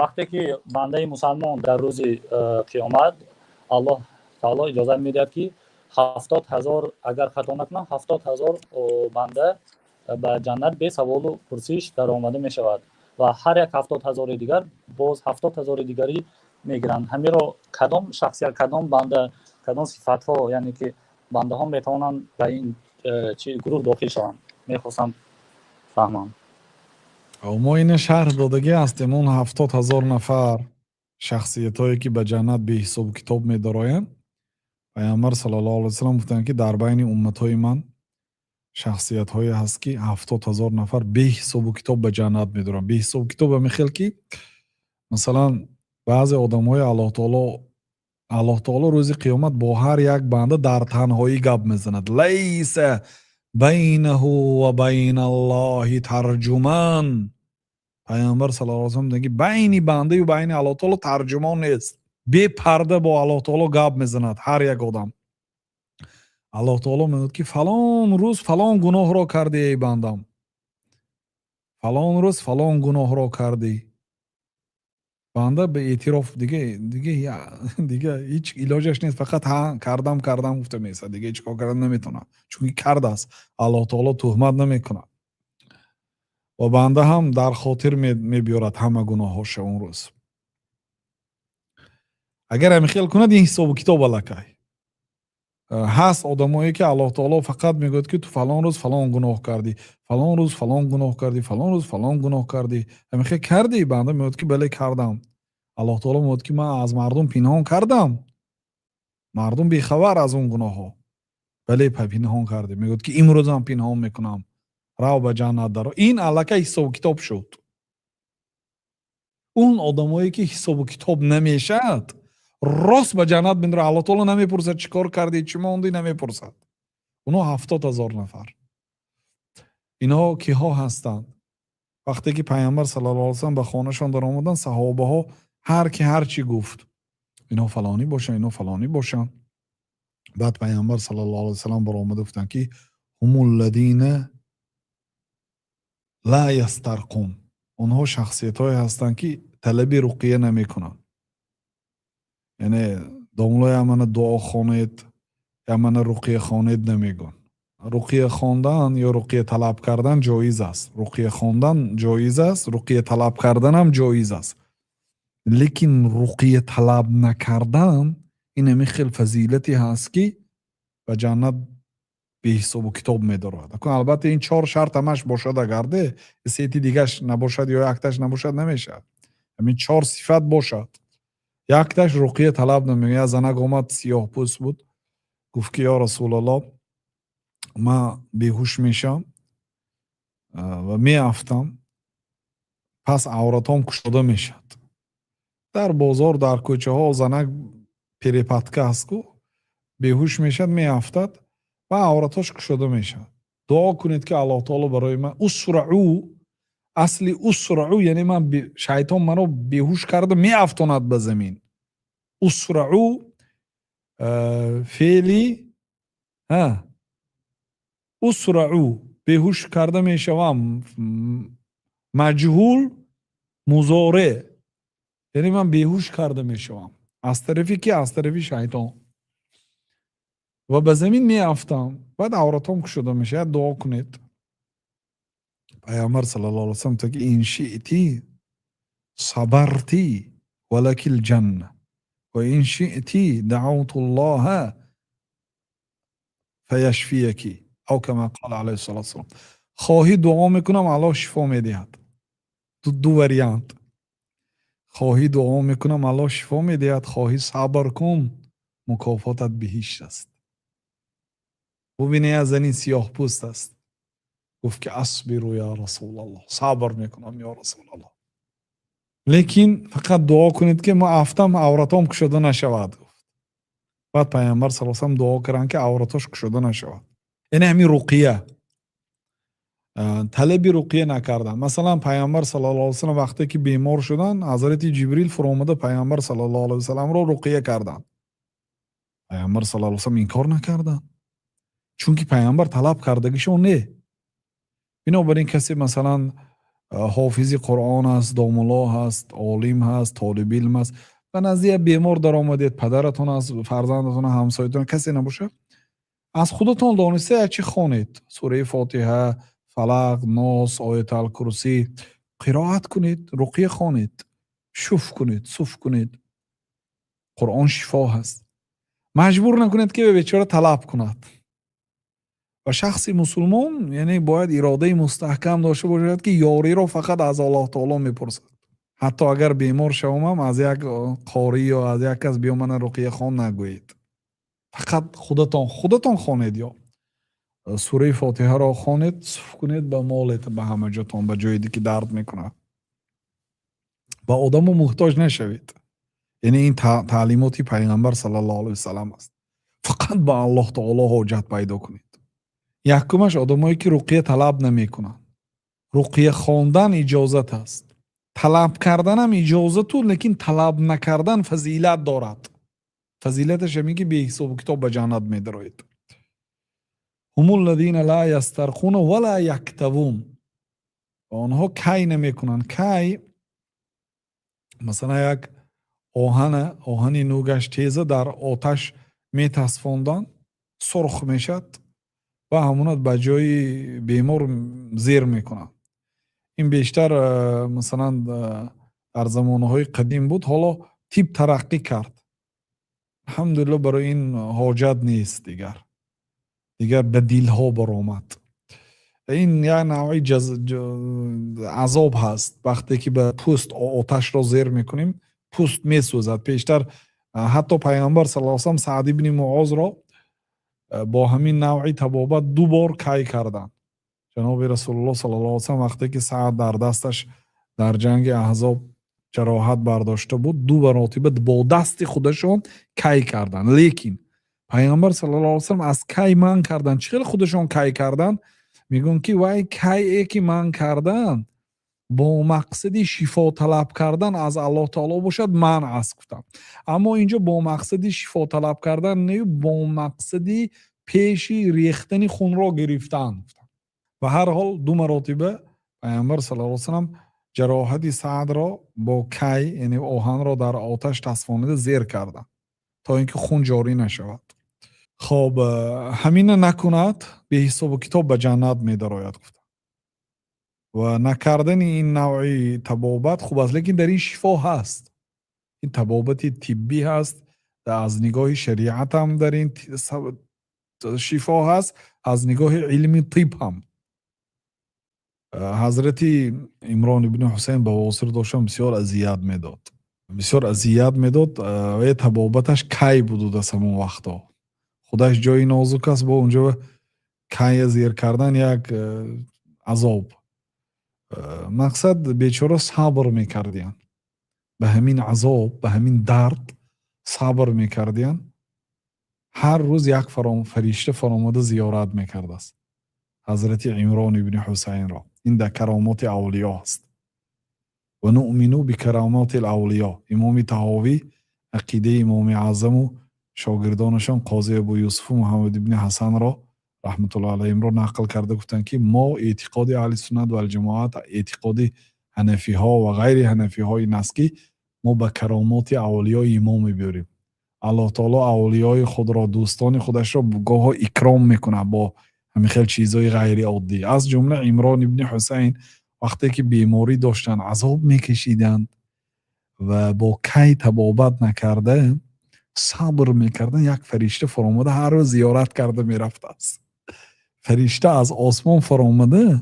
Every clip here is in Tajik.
Вақте ки бандаи мусалмон дар рӯзи қиёмат Аллоҳ таоло иҷозат медиҳад, ки 70 000, агар хато накунам, 70 000 банда ба ҷаннат бе саволу пурсиш даромада мешавад ва ҳар як 70 000-и дигар боз 70 000-и дигарӣ мегиранд. Ҳамиро кадом шахсият, кадом банда, кадом сифатҳо, яъне ки бандаҳо метавонанд ба ин чи гурӯҳ дохил шаванд, мехостам фаҳмам. Мо ина шарҳ додагӣ ҳастем. Он 70 000 нафар шахсиятҳое, ки ба ҷаннат беҳисобу китоб медароянд, Пайғамбар саллаллоҳу алайҳи васаллам гуфтанд, ки дар байни умматҳои ман шахсиятҳое ҳаст, ки 70 000 нафар беҳисобу китоб ба ҷаннат медароянд. Беҳисобу китоб ҳамин хел, ки масалан, баъзе одамҳои Аллоҳ таоло рӯзи қиёмат бо ҳар як банда дар танҳоӣ гап мезанад. ليس بينه وبين الله ترجمان. Пайғамбар саллаллоҳу алайҳи васаллам мегӯяд, байни бандаю байни Аллоҳ таоло тарҷумон нест. Бепарда бо Аллоҳ таоло гап мезанад ҳар як одам. Аллоҳ таоло мегӯяд, ки фалон рӯз фалон гуноҳро кардӣ, эй бандам, фалон рӯз фалон гуноҳро кардӣ. Банда ба эътироф, дига ҳеҷ илоҷаш нест, фақат «ҳа, кардам, кардам» гуфта меистад. Дига ҳеҷ кор карда наметавонад, чунки кардааст. Аллоҳ таоло туҳмат намекунад ва банда ҳам дар хотир мебиёрад ҳама гуноҳҳоша он рӯз. Агар ҳамин хел кунад, ин ҳисобу китоб аллакай ҳаст. Одамое, ки Аллоҳ таоло фақат мегӯяд, ки ту фалон рӯз фалон гуноҳ кардӣ, фалон рӯз фалон гуноҳ кардӣ, фалон рӯз фалон гуноҳ кардӣ, ҳамин хел кардӣ. Банда мегӯяд, ки бале, кардам. Аллоҳ таоло мегӯяд, ки ман аз мардум пинҳон кардам, мардум бехабар аз он гуноҳҳо. Бале, пинҳон кардӣ. Мегӯяд, ки имрӯзам пинҳон мекунам, рав, ба ҷаннат даро. Ин аллакай ҳисобу китоб шуд. Он одамое, ки ҳисобу китоб намешавад, рост ба ҷаннат медарояд. Аллоҳ таоло намепурсад, чӣ кор кардӣ, чӣ мондӣ, намепурсад. Онҳо 70 000 нафар. Инҳо киҳо ҳастанд? Вақте ки Пайғамбар саллаллоҳу алайҳи васаллам ба хонашон даромаданд, саҳобаҳо ҳар ки ҳар чӣ гуфт: инҳо фалонӣ бошанд, инҳо фалонӣ бошанд. Баъд Пайғамбар саллаллоҳу алайҳи васаллам баромада гуфтанд, ки هم الذين لا يسترقون. Онҳо шахсиятҳое ҳастанд, ки талаби руқия намекунанд. Яъне домло, я мана дуо хонед, я мана руқия хонед намегӯянд. Руқия хондан ё руқия талаб кардан ҷоиз аст. Руқия хондан ҷоиз аст, руқия талаб карданам ҷоиз аст, лекин руқия талаб накардан ин ҳамин хел фазилате ҳаст, ки ба ҷаннат беҳисобу китоб медорад. Албатта, ин чор шарт ҳамаш бошад. Агарде сети дигаш набошад ё якташ набошад, намешавад. Ҳамин чор сифат бошад, якташ руқия талаб намекунад. Як занак омад, сиёҳпӯст буд, гуфт, ки ё Расулаллоҳ, ман беҳуш мешавам ва меафтам, пас авратом кушода мешавад. Дар бозор, дар кӯчаҳо занак перепадка аст ку, беҳуш мешавад, меафтад ва авратош кушода мешавад. Дуо кунед, ки Аллоҳ таоло барои ман أصرع. Асли أصرع, яъне ман шайтон маро беҳуш карда меафтонад ба замин. أصرع феъли أصرع, беҳуш карда мешавам, маҷҳул, музореъ, яъне ман беҳуш карда мешавам. Аз тарафи ки? Аз тарафи шайтон. Ва ба замин меафтам, баъд авратом кушода мешавад. Дуо кунед. Пайғамбар саллаллоҳу алайҳи васаллам гуфта, ки إن شئت صبرت ولك الجنة وإن شئت دعوت الله فيشفيك، أو كما قال عليه الصلاة والسلام. Хоҳӣ, дуо мекунам, Аллоҳ шифо медиҳад. Ду вариант: хоҳӣ, дуо мекунам, Аллоҳ шифо медиҳад, хоҳӣ, сабр кун, мукофотат биҳишт аст. Бубине, як зани сиёҳпӯст аст, гуфт, ки أصبر يا رسول الله, сабр мекунам, ё Расулаллоҳ, лекин фақат дуо кунед, ки ма афтам, авратом кушода нашавад, гуфт. Баъд Пайғамбар са салам дуо карданд, ки авратош кушода нашавад. Яъне ҳамин руқия, талаби руқия накардан. Масалан, Пайғамбар саллаллоҳу алайҳи васаллам вақте ки бемор шуданд, Ҳазрати Ҷибрил фуромада Пайғамбар саллаллоҳу алайҳи васалламро руқия карданд. Пайғамбар саллаллоҳу алайҳи васаллам инкор накарданд, чунки Пайғамбар талаб кардагишон не. Бинобар ин касе, масалан, Ҳофизи Қуръон аст, домулло ҳаст, олим ҳаст, толибилм аст, ба назди як бемор даромадед, падаратон аст, фарзандатон, ҳамсоятон, касе набошад, аз худатон дониста як чи хонед: сураи Фотиҳа, Фалақ, Нос, Ояталкурсӣ қироат кунед, руқия хонед, шуф кунед, суф кунед. Қуръон шифо ҳаст. Маҷбур накунед, ки бечора талаб кунад. Ва шахси мусулмон, яъне, бояд иродаи мустаҳкам дошта бошад, ки ёриро фақат аз Аллоҳ таоло мепурсад. Ҳатто агар бемор шавам, аз як қорӣ ё аз як кас «Биё, мана руқия хон» нагӯед. Фақат худатон хонед ё сураи Фотиҳаро хонед, суф кунед, ба молед, ба ҳама ҷотон, ба ҷое, ки дард мекунад. Ба одамо муҳтоҷ нашавед. Яъне, ин таълимоти Пайғамбар саллаллоҳу алайҳи васалам аст. Фақат ба Аллоҳ таоло ҳоҷат пайдо кунед. Якумаш, одамое ки руқия талаб намекунанд. Руқия хондан иҷозат аст, талаб карданам иҷозату, лекин талаб накардан фазилат дорад. Фазилаташ ҳамин, ки беҳисобу китоб ба ҷаннат медароед. هم الذين لا يسترقون ولا يكتوون. Онҳо кай намекунанд. Кай, масалан, як оҳана, оҳани нӯгаш теза дар оташ метасфонданд, сурх мешад ва ҳамонат ба ҷои бемор зер мекунанд. Ин бештар, масалан, дар замонаҳои қадим буд. Ҳоло тиб тараққӣ кард, алҳамдулилло, барои ин ҳоҷат нест. Дигар ба дилҳо баромад. Ин як навъи азоб ҳаст. Вақте ки ба пӯст оташро зер мекунем, пӯст месӯзад. Пештар ҳатто Пайғамбар саллаллоҳу алайҳи васаллам Саъд ибни Муозро бо ҳамин навъи табобат ду бор кай карданд. Ҷаноби Расулуллоҳ саллаллоҳу алайҳи васаллам, вақте ки Саъд дар дасташ дар ҷанги Аҳзоб ҷароҳат бардошта буд, ду маротиба бо дасти худашон кай карданд. Лекин Пайғамбар саллаллоҳу алайҳи васаллам аз кай манъ карданд. Чӣ хел худашон кай карданд? Мегӯянд, ки вай кайе ки манъ карданд, бо мақсади шифо талаб кардан аз Аллоҳ таоло бошад, манъ аст, гуфтанд. Аммо инҷо бо мақсади шифо талаб кардан не, бо мақсади пеши рехтани хунро гирифтан, гуфтанд. Ва ҳар ҳол, ду маротиба Пайғамбар саллаллоҳу алайҳи васаллам ҷароҳати Саъдро бо кай, яъне оҳанро дар оташ тасфонида зер карданд, то ин ки хун ҷорӣ нашавад. Хоб, ҳамина накунад, беҳисобу китоб ба ҷаннат медарояд, гуфтанд. Ва накардани ин навъи табобат хуб аст, лекин дар ин шифо ҳаст. Ин табобати тиббӣ ҳаст, аз нигоҳи шариатам дар ин шифо ҳаст, аз нигоҳи илми тиб ҳам. Ҳазрати Имрон ибни Ҳусайн бавосир доштан, бисёр азият медод, бисёр азият медод. Ва табобаташ кай будуд аз ҳамон вақтҳо. Худаш ҷои нозук аст, бо унҷо кая зер кардан як азоб. Мақсад, бечора сабр мекардиянд, ба ҳамин азоб, ба ҳамин дард сабр мекардиянд. Ҳар рӯз як фаришта фаромада зиёрат мекардааст ҳазрати Имрон ибни Ҳусайнро. Ин дар каромоти авлиё аст. ونؤمن بكرامات الأولياء. Имоми Таҳовӣ, ақидаи Имоми Аъзаму шогирдонашон Қози Абу Юсуфу Муҳаммад ибни Ҳасанро раҳматуллоҳи алайҳимро нақл карда гуфтанд, ки мо эътиқоди аҳли суннат валҷамоат, эътиқоди ҳанафиҳо ва ғайри ҳанафиҳо ин аст, ки мо ба каромоти авлиё имон мебиёрем. Аллоҳ таоло авлиёи худро, дӯстони худашро гоҳо икром мекунад бо ҳамин хел чизҳои ғайриоддӣ. Аз ҷумла Имрон ибни Ҳусайн, вақте ки беморӣ доштанд, азоб мекашиданд ва бо кай табобат накарда сабр мекарданд, як фаришта фаромада ҳар рӯз зиёрат карда мерафтааст. Фаришта аз осмон фаромада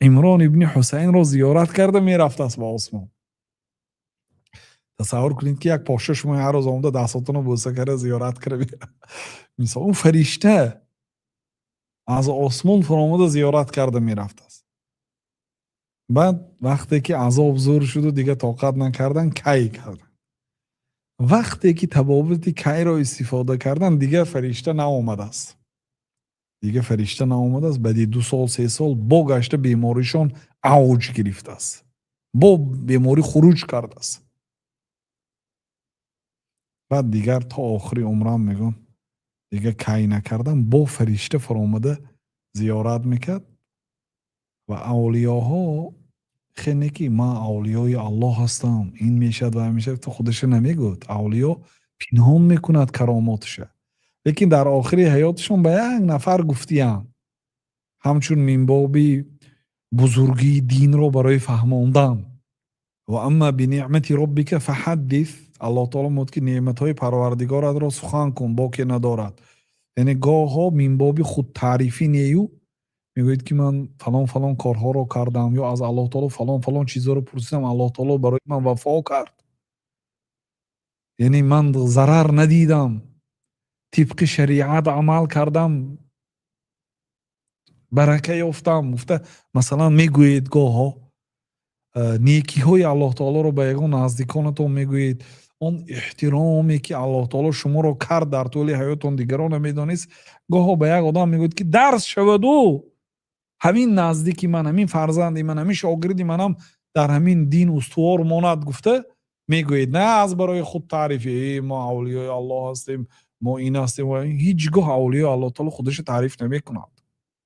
Имрон ибни Ҳусайнро зиёрат карда мерафтааст ба осмон. Тасаввур кунед, ки як подшо шумо ҳар рӯз омада, дастотонро бӯса карда, зиёрат карда мерафт. Мисол, он фаришта аз осмон фаромада зиёрат карда мерафтааст. Баъд, вақте ки азоб зур шуду дига тоқат накардан, кай карданд. Вақте ки табобати кайро истифода кардан, дигар фаришта наомадааст, дигар фаришта наомадааст. Баъди 2 сол, 3 сол бо гашта беморишон авҷ гирифтааст, бо беморӣ хуруҷ кардааст. Баъд дигар то охири умрам, мегӯн, дигар кай накардам. Бо фаришта фаромада зиёрат мекард. Ва авлиёҳо Хел не ки ман авлиёи Аллоҳ ҳастам, ин мешавад ва мешавад, то худаша намегӯяд. Авлиё пинҳон мекунад каромоташа, лекин дар охири ҳаёташон ба як нафар гуфтиянд, ҳамчун минбоби бузургии динро барои фаҳмондан. Ва амма бинеъмати роббика фаҳаддис. Аллоҳ таоло мегӯяд, ки неъматҳои Парвардигоратро сухан кун, боке надорад. Яъне гоҳҳо минбоби худтаърифӣ нею мегӯед, ки ман фалон фалон корҳоро кардам ё аз Аллоҳ таоло фалон фалон чизҳоро пурсидам, Аллоҳ таоло барои ман вафо кард, яъне ман зарар надидам, тибқи шариат амал кардам, барака ёфтам гуфта, масалан, мегӯед. Гоҳҳо некиҳои Аллоҳ таолоро ба ягон наздиконатон мегӯед, он эҳтироме ки Аллоҳ таоло шуморо кард дар тӯли ҳаётон, дигарон намедонист. Гоҳҳо ба як одам мегӯед, ки дарс шаваду ҳамин наздики ман, ҳамин фарзанди ман, ҳамин шогирди манам дар ҳамин дин устувор монад гуфта мегӯед, на аз барои худтаърифӣ: мо авлиёи Аллоҳ ҳастем, мо ин ҳастем. Ҳеҷ гоҳ авлиёи Аллоҳ таоло худаша таъриф намекунад.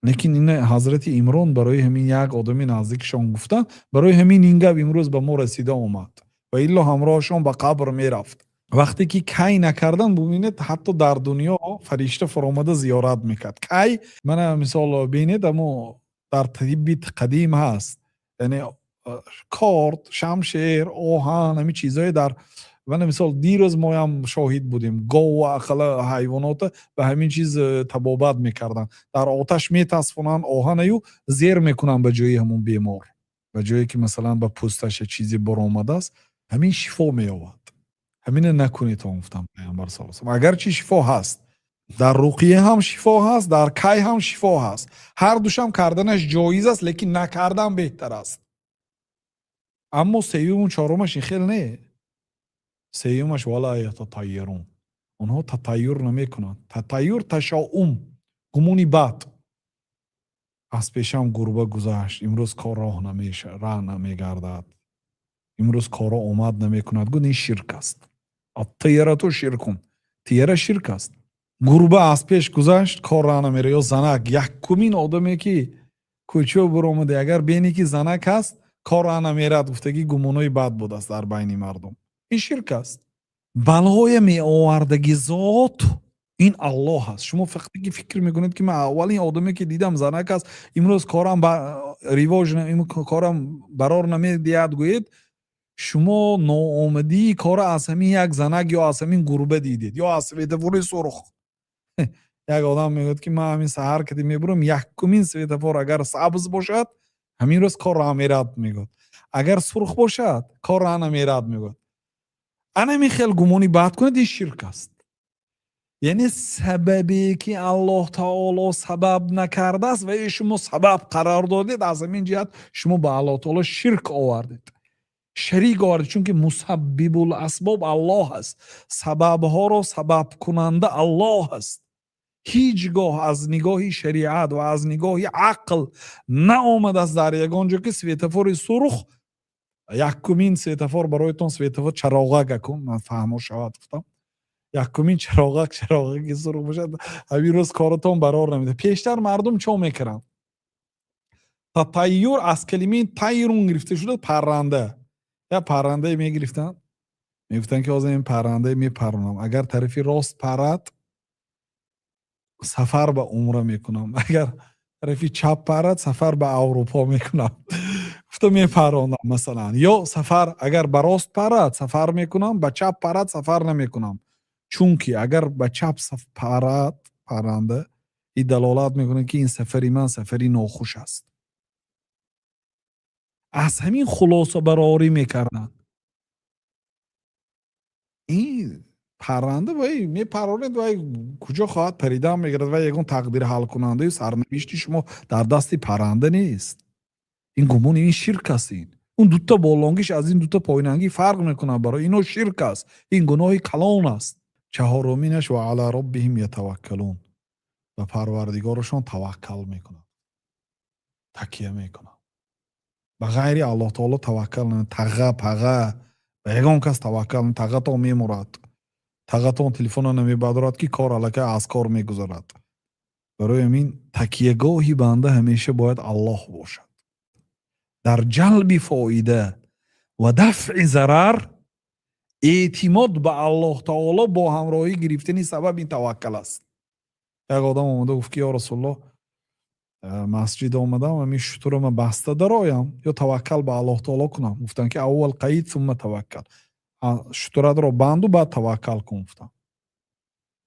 Лекин ина ҳазрати Имрон барои ҳамин як одами наздикашон гуфтанд, барои ҳамин ин гап имрӯз ба мо расида омад, ва илло ҳамроҳашон ба қабр мерафт. Вақте ки кай накардан, бубинед, ҳатто дар дунё фаришта фуромада зиёрат мекард. Кай мана мисол бинед, амо дар тибби қадим ҳаст, яъне корд, шамшер, оҳан, ҳамин чизҳое дар мана мисол дирӯз моям шоҳид будем, гову ақала ҳайвонота ба ҳамин чиз табобат мекарданд. Дар оташ метасфонанд оҳанаю, зер мекунанд ба ҷои ҳамон бемор, ба ҷое ки масалан ба пӯсташ чизе баромадааст, ҳамин шифо меёбад. Ҳамина накунед, гуфтам Пайғамбар са агарчи шифо ҳаст, дар руқия ҳам шифо ҳаст, дар кай ҳам шифо ҳаст, ҳар душам карданаш ҷоиз аст, лекин накардан беҳтар аст. Аммо сеюму чорумаш ин хел не. Сеюмаш: вала ятатайярун, онҳо татайюр намекунанд. Татайюр — ташоум, гумони бад. Аз пешам гурба гузашт, имрӯз кор роҳ намеша, раҳ намегардад, имрӯз корро омад намекунад, гуд, ин ширк аст. Аттиярату ширкун, тияра ширк аст. Гурба аз пеш гузашт, кор раҳ намера. Ё занак, якумин одаме ки кӯчо биромаде, агар бене ки занак ҳаст, кор раҳ намерад гуфтагӣ гумонҳои бад будааст дар байни мардум. Ин ширк аст. Балое меовардаги зот ин Аллоҳ аст. Шумо фақат ки фикр мекунед, ки ман аввалин одаме ки дидам занак аст, имрӯз корам ривоҷ, корам барор намедиҳад гӯед, шумо ноомадии кора аз ҳамин як занак ё аз ҳамин гурба дидед ё аз светофори сурх. Як одам мегӯяд, ки ман ҳамин саҳар кади мебурам, якумин светофор агар сабз бошад, ҳамин рӯз кор раҳ мерад мегӯяд, агар сурх бошад, кор раҳ намерад мегӯяд. Анами хел гумони бад кунед, ин ширк аст. Яъне сабабе ки Аллоҳ таоло сабаб накардааст ва шумо сабаб қарор додед, аз ҳамин ҷиҳат шумо ба Аллоҳ таоло ширк овардед, шарик овардед, чунки мусаббибул асбоб Аллоҳ аст, сабабҳоро сабабкунанда Аллоҳ аст. Ҳеҷ гоҳ аз нигоҳи шариат ва аз нигоҳи ақл наомадааст дар ягон ҷо, ки светофори сурх, якумин светофор бароятон, светофор чароғак акун ман фаҳмо шавад гуфтам, якумин чароғак, чароғаки сурх бошад, ҳамин рӯз коротон барор намедиҳад. Пештар мардум чо мекунанд? Татайюр аз калимаи тайрун гирифта шуда, парранда. Як паррандае мегирифтанд, мегуфтанд, ки ҳозир ин паррандае мепаронам, агар тарафи рост парад, сафар ба умра мекунам, агар тарафи чап парад, сафар ба Аврупо мекунам гуфта мепаронам масалан. Ё сафар, агар ба рост парад, сафар мекунам, ба чап парад, сафар намекунам, чунки агар ба чап парад парранда, ин далолат мекунад, ки ин сафари ман сафари нохуш аст. Аз ҳамин хулосабарорӣ мекарданд. Ин парранда вай мепаронед, вай куҷо хоҳад паридан мегирад, вай ягон тақдири ҳалкунандаю сарнавишти шумо дар дасти парранда нест. Ин гумон, ин ширк аст. Ин он дута болонгиш аз ин дута поинангӣ фарқ мекунад, барои ино ширк аст, ин гуноҳи калон аст. Чаҳоруминаш: ва ала роббиҳим ятаваккалун, ба Парвардигорашон таваккал мекунанд, такя мекунанд. Ба ғайри Аллоҳ таоло таваккал, таға паға, ба ягон кас таваккал. Тағатон мемурад, тағатон телефонро намебардорад, ки кор аллакай аз кор мегузарад. Барои ҳамин такягоҳи банда ҳамеша бояд Аллоҳ бошад. Дар ҷалби фоида ва дафъи зарар эътимод ба Аллоҳ таоло бо ҳамроҳӣ гирифтани сабаб, ин таваккал аст. Як одам омада гуфт, ки: «Ё Расулуллоҳ, масҷид омадам, ҳамин шутуро ман баста дароям ё таваккал ба Аллоҳ таоло кунам?» Гуфтанд, ки: «أول قيد ثم توكل». Шутуратро банду, баъд таваккал кун, гуфтанд.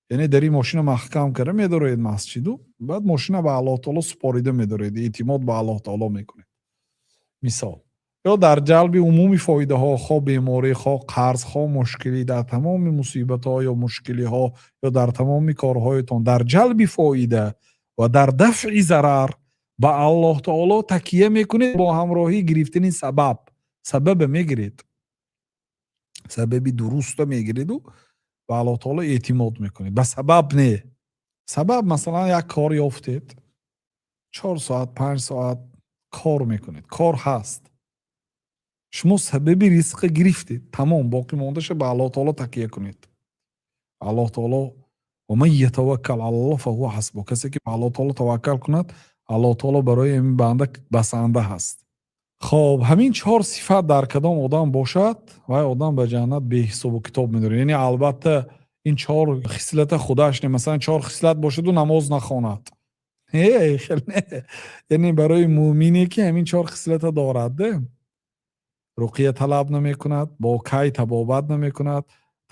Яъне дари мошина маҳкам карда медороед масҷиду, баъд мошина ба Аллоҳ таоло супорида медороед, эътимод ба Аллоҳ таоло мекунед, мисол. Ё дар ҷалби умуми фоидаҳо, хоҳ беморӣ, хоҳ қарз, хоҳ мушкилӣ, дар тамоми мусибатҳо ё мушкилиҳо ё дар тамоми корҳоятон, дар ҷалби фоида ва дар дафъи зарар ба Аллоҳ таоло такя мекунед бо ҳамроҳӣ гирифтани сабаб. Сабаба мегиред, сабаби дуруста мегиреду ба Аллоҳ таоло эътимод мекунед, ба сабаб не. Сабаб, масалан, як кор ёфтед, 4 соат, 5 соат кор мекунед, кор ҳаст, шумо сабаби ризқа гирифтед, тамом. Боқӣ мондаша ба Аллоҳ таоло такя кунед. Аллоҳ таоло: ومن يتوكل على الله فهو حسبه. Касе ки ба Аллоҳ таоло таваккал кунад, Аллоҳ таоло барои ҳамин банда басанда ҳаст. Хоб, ҳамин чор сифат дар кадом одам бошад, вай одам ба ҷаннат беҳисобу китоб медорад. Яъне, албатта, ин чор хислата худаш не, масалан, чор хислат бошаду намоз нахонад, не, хел не. Яъне барои мӯмине, ки ҳамин чор хислата дорад, руқия талаб намекунад, бо кай табобат намекунад,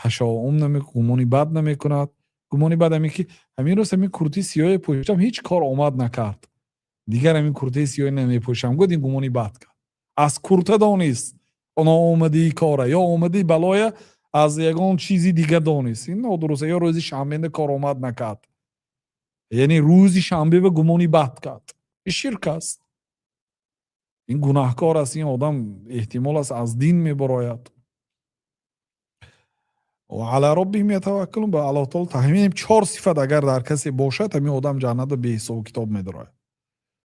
ташоум, гумони бад намекунад. Гумони бад ҳамин ки ҳамин рӯз ҳамин куртаи сиёҳе пӯшидам, ҳеҷ кор омад накард, дигар ҳамин куртаи сиёҳе намепӯшам, гуфт, ин гумони бад кард. Аз курта донист ноомадии кора ё омадии балоя, аз ягон чизи дига донист, ин нодуруст. Ё рӯзи шанбеда кор омад накард, яъне рӯзи шанбе ба гумони бад кард, ин ширк аст, ин гунаҳкор аст, ин одам эҳтимол аст, аз дин мебарояд. على ربهم يتوكلون, ба Аллоҳ таоло. Ҳамин чор сифат агар дар касе бошад, ҳамин одам ҷаннатро беҳисобу китоб медарояд.